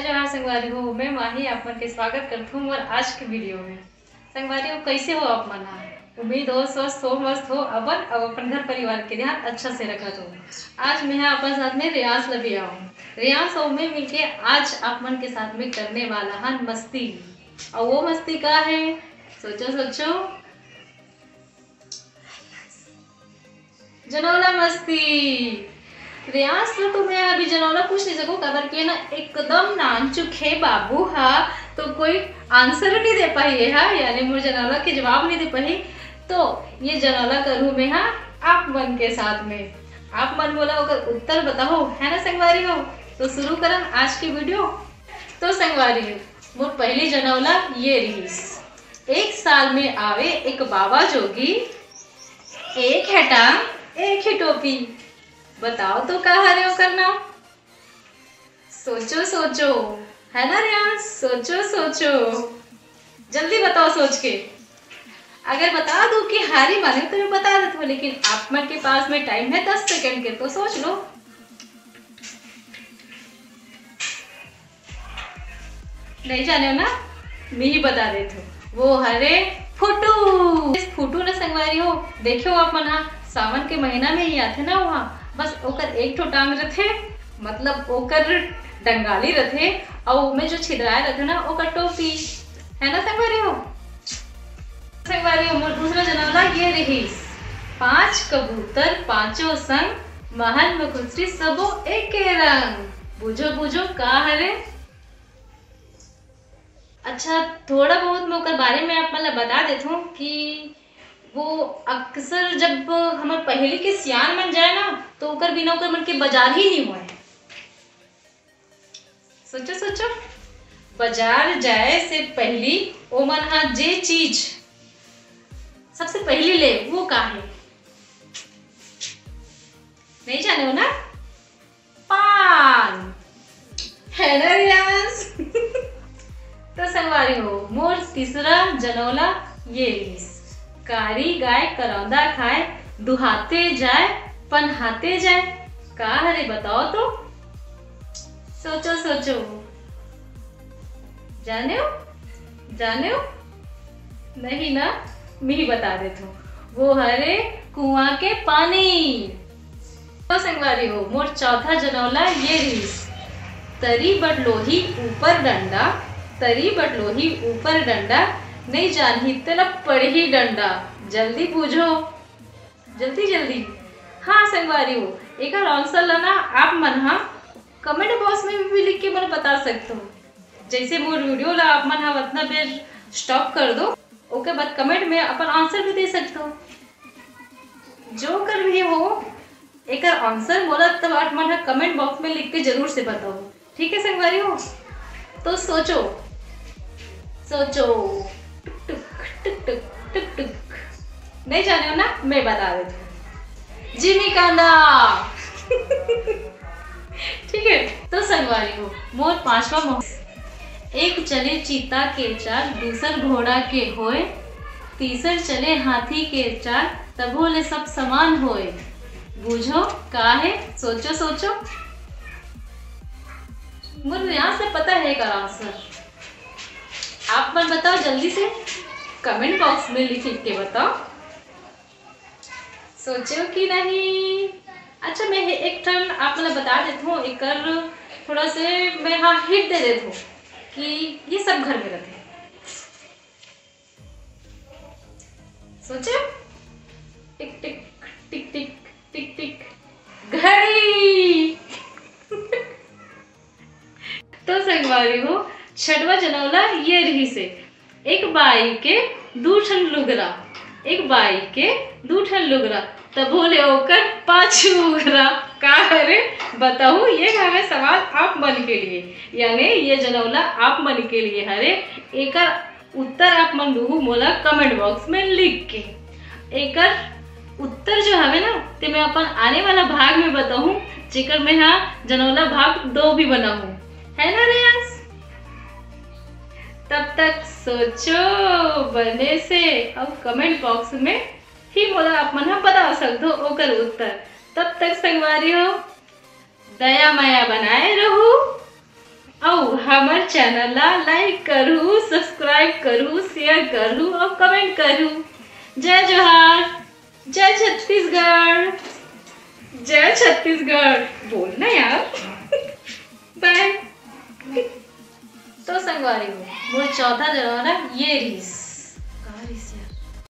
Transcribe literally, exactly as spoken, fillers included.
जोहार संगवारी हो, मैं माही आप मन के स्वागत करथूं मोर आज के वीडियो में। संगवारी हो, कैसे हो आप मन ह? उम्मीद हो स्वस्थ हो, मस्त हो, अपन अउ अपन घर परिवार के ध्यान अच्छा से रखत हो। आज मैं ह अपन साथ में रेयांश ल भी आऊं। रेयांश अउ मैं मिलके आज आप मन के साथ में करने वाला हन मस्ती। अउ वो मस्ती का है? सोचो, सोचो। जनौला मस्ती। रेयांश ल तो मैं अभी जनौला पूछ नहीं सकूं, काबर के ना एकदम नानचुक हे बाबू हा, तो कोई आंसर नहीं दे पाही हा, यानी मोर जनौला के जवाब नहीं दे पाही। तो ये जनौला करूं मैं हा आप मन के साथ में, आप मन मोला ओकर उत्तर बताओ, है ना संगवारी हो? तो शुरू करन आज के वीडियो। तो संगवारी हो, मोर पहली जनौला ये रहीस, एक साल में आवे एक बाबा जोगी, एक है टांग, एक है टोपी। बताओ तो का हरे ओकर नाम? सोचो, सोचो, है ना रेयांश? सोचो, सोचो, जल्दी बताओ सोच के। अगर बता दो कि हारी माने तो मैं बता देता हूँ, लेकिन आप मन के पास में टाइम है दस सेकंड के, तो सोच लो। नहीं जाने हो ना, मैं ही बता देती हूँ। वो हरे फुटू। इस फुटू न संगवारी हो, देखियो आप मन हा, सावन के महीना में ही आथे ना वहाँ, बस ओकर एक ठो टांग रथे, मतलब ओकर डंगाली रथे, अउ ओमे जो छिदराए रथे ना, ओकर टोपी, है ना संगवारी हो? संगवारी हो, मोर दूसरा जनौला ये रहीस, पांच कबूतर पांचों संग, महल में खुसरी सबो एके रंग। बूझो, बूझो, का हरे? अच्छा, थोड़ा बहुत मैं ओकर बारे में आप मन ला बता देथों कि वो अक्सर जब हमर पहली के सियान मन जाए ना, तो ओकर बिना ओकर मन के बाजार ही नहीं होए। सोचो, सोचो, बाजार जाए से पहली ओमन हा जे चीज सबसे पहली ले, वो का है? नहीं जाने हो ना? पान। है ना रेयांश? तो संगवारी हो, मोर तीसरा जनौला ये रहीस, कारी गाय करौंदा खाए, दुहाते जाए, पनहाते जाए। का हरे बताओ तो? सोचो, सोचो। जाने हो? जाने हो? नहीं ना, मैं ही बता देता हूँ। वो हरे कुआं के पानी। तो संगवारी हो, मोर चौथा जनौला ये रहीस, तरी बटलोही ऊपर डंडा, तरी बटलोही ऊपर डंडा, नहीं जानही तेला पड़ही डंडा। जल्दी बूझो, जल्दी जल्दी। हाँ संगवारी हो, एकर आंसर ला ना आप मन हा कमेंट बॉक्स में भी लिख के मोला बता सकते हो। जैसे मोर वीडियो ला आप मन हा उतना बेर स्टॉप कर दो, ओके बाद कमेंट में अपन आंसर भी दे सकते हो। जो कर भी हो, एकर आंसर मोला तब आप मन हा कमेंट बॉक्स में लिख के जरूर से बताओ, ठीक है संगवारी हो? तो सोचो, सोचो, टुक टुक, टुक टुक, टुक टुक। नहीं जाने हो ना, मैं बता देती हूँ। जिमी कांदा। ठीक है, तो संगवारी हो, मोर पांचवा मोह, एक चले चीता के चाल, दूसर घोड़ा के होय, तीसर चले हाथी के चाल, तभो ले सब समान होय। बूझो का है? सोचो, सोचो। मोर यहाँ से पता है एकर आंसर। आप मन बताओ जल्दी से, कमेंट बॉक्स में लिख, लिख के बताओ। सोचो कि नहीं? अच्छा, मैं हे-, एक ठन आप मन ला बता देत हूँ, एकर थोड़ा से मैं, हाँ, हिंट दे देत हूँ कि ये सब घर में रथे। सोचो, टिक टिक, टिक टिक, टिक टिक, घड़ी। तो संगवारी हो, छठवा जनौला ये रहिसे, एक बाई के दू ठन लुगरा, एक बाई के दू ठन लुगरा, तभो ले ओकर पाछू उघरा। का हरे बताहू? ये हवे सवाल आप मन के लिए, यानी ये जनौला आप मन के लिए हरे। एकर उत्तर आप मन दूहू मोला कमेंट बॉक्स में लिख के। एकर उत्तर जो हवे ना, ते मैं अपन आने वाला भाग में बताहूँ, जेकर मैं हा जनौला भाग दो भी बनाहूँ, है ना रेयांश? तब तक सोचो बने से, अउ कमेंट बॉक्स में ही मोला आप मन हा बता सकथो ओकर उत्तर। तब तक संगवारी हो, दया मया बनाए रहू। अउ हमर चैनल ला लाइक करहू, सब्सक्राइब करहू, शेयर करहू अउ कमेंट करहू। जय जोहार, जय छत्तीसगढ़, जय छत्तीसगढ़। बोल ना यार। बाय। तो संगवारी हो, मोर चौथा जनवरा ये रिहिस।